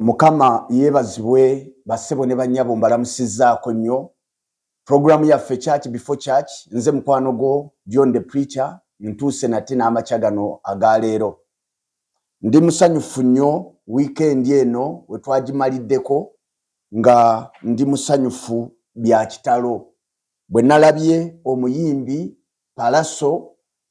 Mukama yeebazibwe, bassebo ne bannyabo, mbalamusizzaako nnyo. Puroguramu yaffe Church Before Church, nze mukwano gwo John the Preacher, ntuuse nate n'amakya gano aga leero. Ndi musanyufu nnyo, wiikendi eno we twagimaliddeko nga ndi musanyufu bya kitalo bwe nalabye omuyimbi Pallaso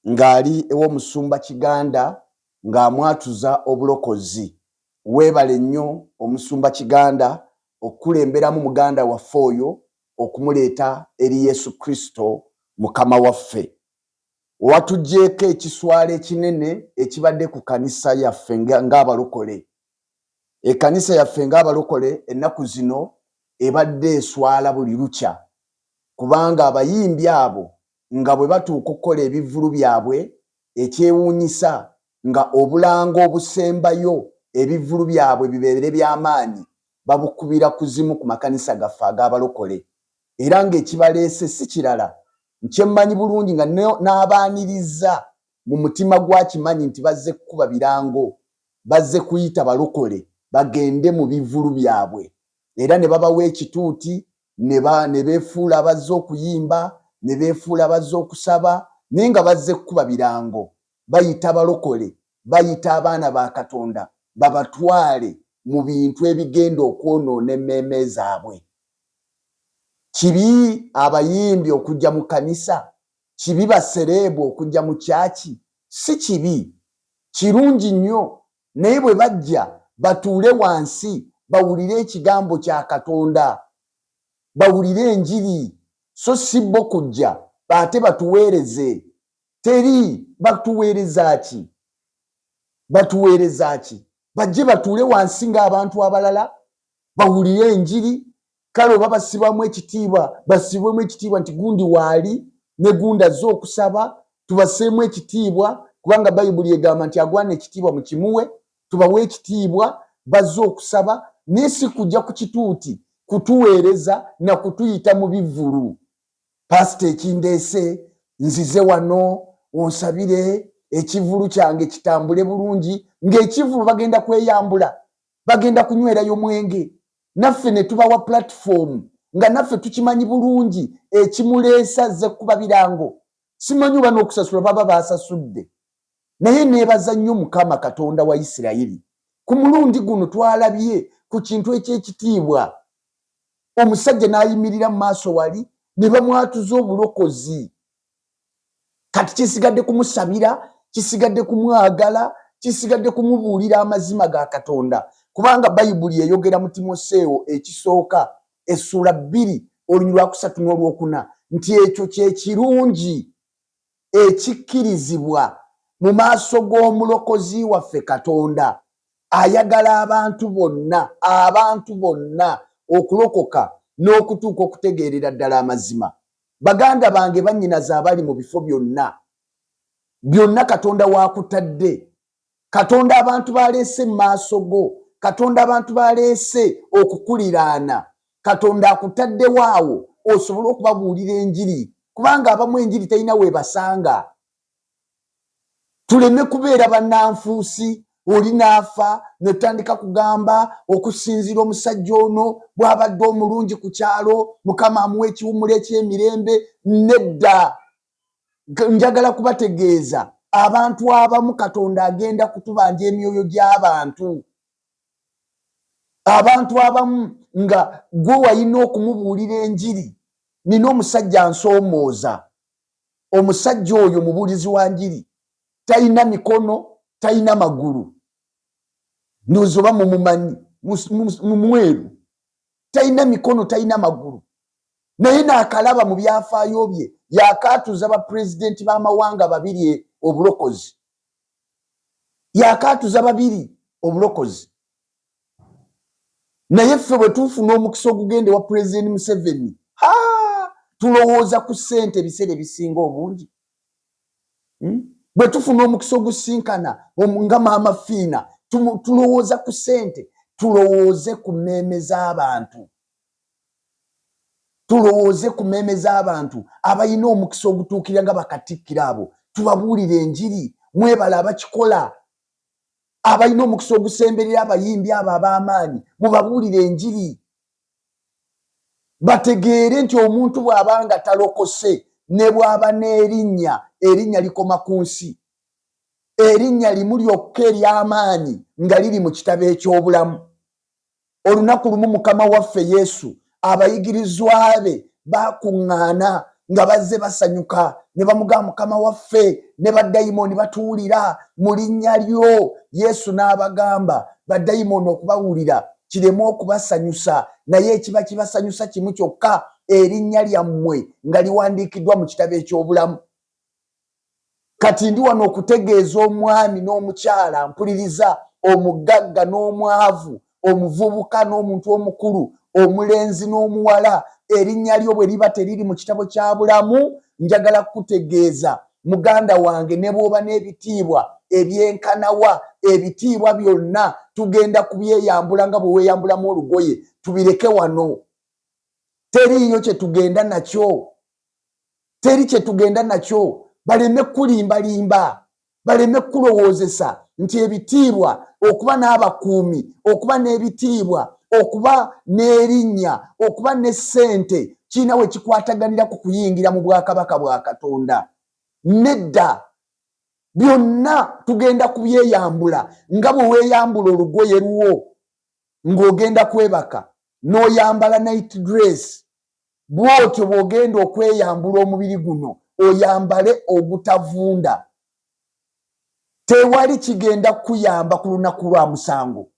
ng'ali ew'omusumba Kiganda ng'amwatuza obulokozi. Weebale nnyo omusumba Kiganda okukulemberamu muganda waffe oyo okumuleeta eri Yesu Kristo Mukama waffe. Watuggyeeko ekiswalo ekinene ekibadde ku kanisa yaffe ng'abalokole. Ekkanisa yaffe ng'abalokole ennaku zino ebadde eswala buli lukya kubanga abayimbi abo nga bwe batuuka okukola ebivvulu byabwe, ekyewuunyisa nga obulango obusembayo ebivvulu byabwe bibeere by'amaanyi babukubira ku zimu ku makanisa gaffe ag'abalokole era ng'ekibaleese si kirala nkyemmanyi bulungi nga n'abaaniriza mu mutima gwa kimanyi nti bazze kukuba birango, bazze kuyita balokole bagende mu bivvulu byabwe era ne babawa ekituuti ne beefuula abazze okuyimba, ne beefuula abazze okusaba, naye nga bazze kukuba birango. Bayita balokole, bayita abaana ba Katonda babatwale mu bintu ebigenda okwonoona emmeeme zaabwe. Kibi abayimbi okujja mu kkanisa? Kibi basereebu okujja mu kyaki? Si kibi, kirungi nnyo, naye bwe bajja batuule wansi bawulire ekigambo kya Katonda, bawulire enjiri, so si bo kujja ate batuweereze. Teri batuweereza ki? Batuweereza ki? Bajje batuule wansi ng'abantu abalala bawulire enjiri. Kale oba basibwamu ekitiibwa, basibwemu ekitiibwa nti gundi waali ne gundi azze okusaba, tubaseemu ekitiibwa kubanga Bayibuli egamba nti agwana ekitiibwa mukimuwe. Tubawe ekitiibwa, bazze okusaba, naye si kujja ku kituuti kutuweereza na kutuyita mu bivvulu. Paasita, ekindeese, nzize wano onsabire ekivvulu kyange kitambule bulungi. Ng'ekivvulu bagenda kweyambula, bagenda kunywerayo mwenge, naffe ne tubawa platform nga naffe tukimanyi bulungi ekimuleesa azze kuba birango. Simanyi oba n'okusasula baba basasudde, naye neebaza nnyo Mukama Katonda wa Isirayiri. Ku mulundi guno twalabye ku kintu eky'ekitiibwa, omusajja n'ayimirira mu maaso wali ne bamwatuza obulokozi. Kati kisigadde kumusabira, kisigadde kumwagala, kisigadde kumubuulira amazima ga Katonda, kubanga Bayibuli eyogera mu Timoseewo ekisooka essuula 2 oluny lwakusatu n'olwokuna nti ekyo kye kirungi ekikkirizibwa mu maaso g'omulokozi waffe Katonda, ayagala abantu bonna, abantu bonna okulokoka n'okutuuka okutegeerera ddala amazima. Baganda bange, bannyinaze abali mu bifo byonna byonna Katonda waakutadde, Katonda abantu baleese mu maaso go, Katonda abantu baleese okukuliraana, Katonda akutaddewo awo osobole okubabuulira enjiri, kubanga abamu enjiri terina weebasanga. Tuleme kubeera bannanfuusi, oli n'afa ne tutandika kugamba okusinziira omusajja ono bw'abadde omulungi ku kyalo, Mukama amuwa ekiwummulo eky'emirembe. Nedda, njagala kubategeeza abantu abamu Katonda agenda kutubanja emyoyo gy'abantu. Abantu abamu nga gwe walina okumubuulira enjiri. Nina omusajja ansoomooza, omusajja oyo mubuulizi wa njiri, talina mikono, talina magulu, ndowooza oba mumumanyi, mumweru, talina mikono, talina magulu, naye naakalaba mu byafaayo bye yakaatuza bapulezidenti b'amawanga babiri obulokozi, yakaatuza babiri obulokozi. Naye ffe bwe tufuna omukisa ogugenda ewa Pulezidenti Museveni, tulowooza ku ssente ebiseera ebisinga obungi. Bwe tufuna omukisa ogusinkana nga Maama Fiina, tulowooza ku ssente. Tulowooze ku mmeeme z'abantu, tulowooze ku mmeeme z'abantu abalina omukisa ogutuukirira nga bakatikkiro abo, tubabuulire enjiri. Mwebala abakikola. Abalina omukisa ogusemberera abayimbi abo ab'amaanyi, mubabuulire enjiri, bategeere nti omuntu bw'aba nga talokose, ne bw'aba n'erinnya, erinnya likoma ku nsi. Erinnya limu lyokka ery'amaanyi nga liri mu kitabo eky'obulamu. Olunaku lumu Mukama waffe Yesu, abayigirizwa be bakuŋŋaana nga bazze basanyuka ne bamugamba, "Mukama waffe, ne badayimooni batuwulira mu linnya lyo." Yesu n'abagamba, "Badayimooni okubawulira kireme okubasanyusa, naye ekiba kibasanyusa kimu kyokka, erinnya lyammwe nga liwandiikiddwa mu kitabo eky'obulamu." Kati ndi wano okutegeeza omwami n'omukyala mpuliriza, omugagga n'omwavu, omuvubuka n'omuntu omukulu, omulenzi n'omuwala, erinnya lyo bwe liba teriri mu kitabo kya bulamu, njagala kukutegeeza muganda wange, ne bw'oba n'ebitiibwa ebyenkanawa, ebitiibwa byonna tugenda kubyeyambula nga bwe weeyambulamu olugoye, tubireke wano. Teriiyo kye tugenda nakyo, teri kye tugenda nakyo. Baleme kulimbalimba, baleme kulowoozesa nti ebitiibwa, okuba n'abakuumi, okuba n'ebitiibwa, okuba n'erinnya, okuba ne ssente kirina we kikwataganira ku kuyingira mu bwakabaka bwa Katonda. Nedda, byonna tugenda kubyeyambula nga bwe weeyambula olugoye lwo ng'ogenda kwebaka n'oyambala night dress. Bw'otyo bw'ogenda okweyambula omubiri guno, oyambale ogutavunda. Tewali kigenda kukuyamba ku lunaku lwa musango.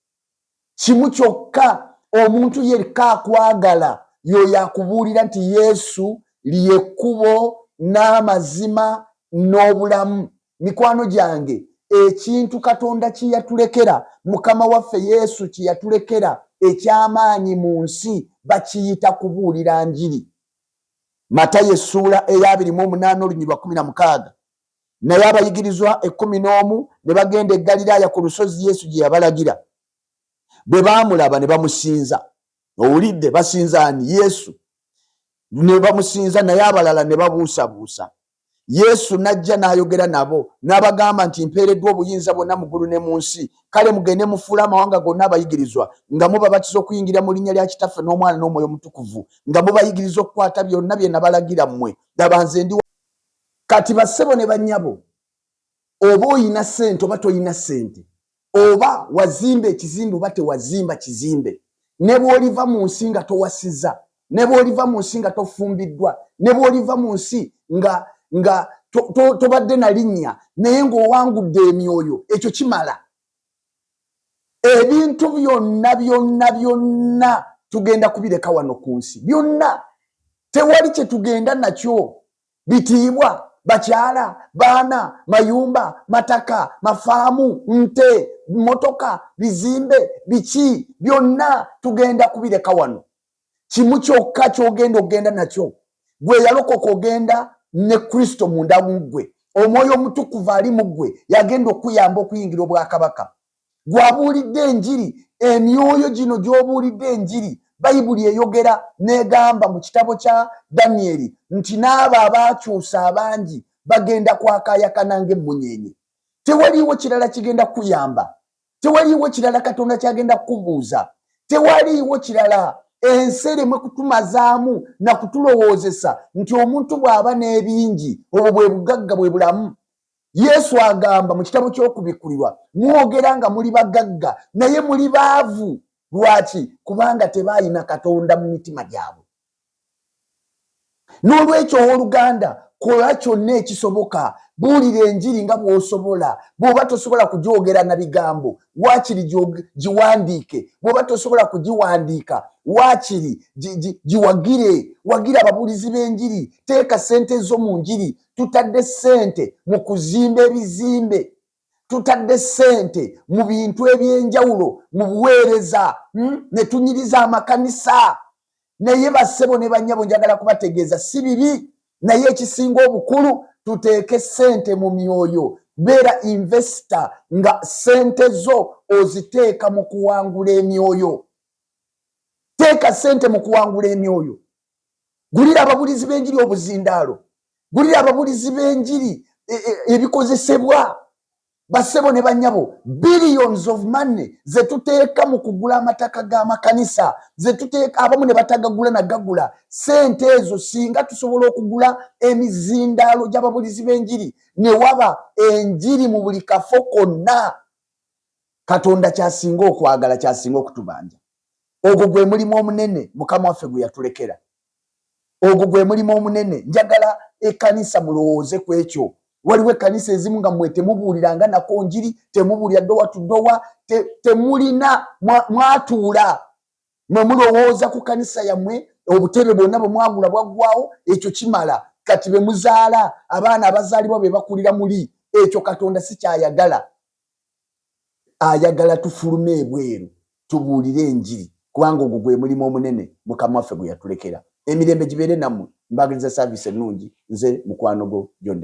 Kimu kyokka, omuntu yekka akwagala y'oyo akubuulira nti Yesu lyekkubo n'amazima n'obulamu. Mikwano gyange, ekintu Katonda kye yatulekera, Mukama waffe Yesu kye yatulekera eky'amaanyi mu nsi, bakiyita kubuulira njiri. Matayo essuula eya 28 olunyiriri lwa 16. Naye abayigirizwa 11 ne bagenda e Ggaliraaya ku lusozi Yesu gye yabalagira. Bwe baamulaba ne bamusinza. Owulidde, basinza ani? Yesu. Ne bamusinza, naye abalala ne babuusabuusa. Yesu n'ajja n'ayogera nabo n'abagamba nti, "Mpeereddwa obuyinza bwonna mu ggulu ne mu nsi. Kale mugende mufuule amawanga gonna abayigirizwa, nga mubabatiza okuyingira mu linnya lya Kitaffe n'Omwana n'Omwoyo Omutukuvu, nga mubayigiriza okukwata byonna bye nabalagira mmwe. Laba, nze ndi." Kati bassebo ne bannyabo, oba oyina ssente oba toyina ssente, oba wazimba ekizimbe oba tewazimba kizimbe, ne bw'oliva mu nsi nga towasiza, ne bw'oliva mu nsi nga tofumbiddwa, ne bw'oliva mu nsi nga tobadde na linnya, naye ng'owangudde emyoyo, ekyo kimala. Ebintu byonna byonna byonna tugenda kubireka wano ku nsi, byonna tewali kye tugenda nakyo. Bitiibwa, bakyala, baana, mayumba, mataka, mafaamu, nte, motoka, bizimbe, biki, byonna tugenda kubireka wano. Kimu kyokka kyogenda okugenda nakyo, gwe yalokoka, ogenda ne Kristo munda mu ggwe. Omwoyo Omutukuvu ali mu ggwe yagenda okuyamba okuyingira obwakabaka. Gwabuulidde enjiri, emyoyo gino gy'obuulidde enjiri, Bayibuli eyogera n'egamba mu kitabo kya Danyeri nti n'abo abaakyusa abangi bagenda kwakayakana ng'emmunyeenye. Tewaliiwo kirala kigenda kukuyamba, tewaliiwo kirala Katonda kyagenda kukubuuza, tewaliiwo kirala. Ensi eremwe kutumazaamu na kutulowoozesa nti omuntu bw'aba n'ebingi, obwo bwe bugagga, bwe bulamu. Yesu agamba mu kitabo ky'Okubikkulirwa, "Mwogera nga muli bagagga, naye muli baavu." Lwaki? Kubanga tebaayina Katonda mu mitima gyabwe. N'olwekyo, owooluganda, kola kyonna ekisoboka, buulira enjiri nga bw'osobola. Bw'oba tosobola kugyogera na bigambo, waakiri giwandiike. Bw'oba tosobola kugiwandiika, waakiri giwagire. Wagira ababuulizi b'enjiri, teeka ssente zo mu njiri. Tutadde ssente mu kuzimba ebizimbe, tutadde ssente mu bintu ebyenjawulo, mu buweereza, Ne tunyiriza amakanisa. Naye bassebo ne bannyabo, njagala kubategeeza, si bibi, naye ekisinga obukulu, tuteeke ssente mu myoyo. Beera investor nga ssente zo oziteeka mu kuwangula emyoyo. Teeka ssente mu kuwangula emyoyo. Gulira ababulizi b'enjiri obuzindaalo, gulira ababulizi b'enjiri ebikozesebwa. Bassebo ne bannyabo, billions of money ze tuteeka mu kugula amataka g'amakanisa, ze tuteeka, abamu ne batagagula nagagula, sente ezo singa tusobola okugula emizindaalo gy'ababulizi b'enjiri ne waba enjiri mu buli kafo konna. Katonda kyasinga okwagala, kyasinga okutubanja. Ogwo gwe mulimu omunene Mukama waffe gwe yatulekera. Ogwo gwe mulimu omunene. Njagala ekkanisa mulowooze ku ekyo. Waliwo ekkanisa ezimu nga mmwe temubuuliranga nako njiri, temubuulira door to door, temulina mwatuula mwe mulowooza ku kanisa yammwe, obutebe bwonna bwe mwagula bwaggwawo, ekyo kimala. Kati be muzaala, abaana abazaalibwa be bakulira muli ekyo. Katonda si kyayagala. Ayagala tufulume ebweru tubuulire enjiri, kubanga ogwo gwe mulimu omunene Mukama waffe gwe yatulekera. Emirembe gibeere nammwe. Mbagaliza service ennungi. Nze mukwano gwo John.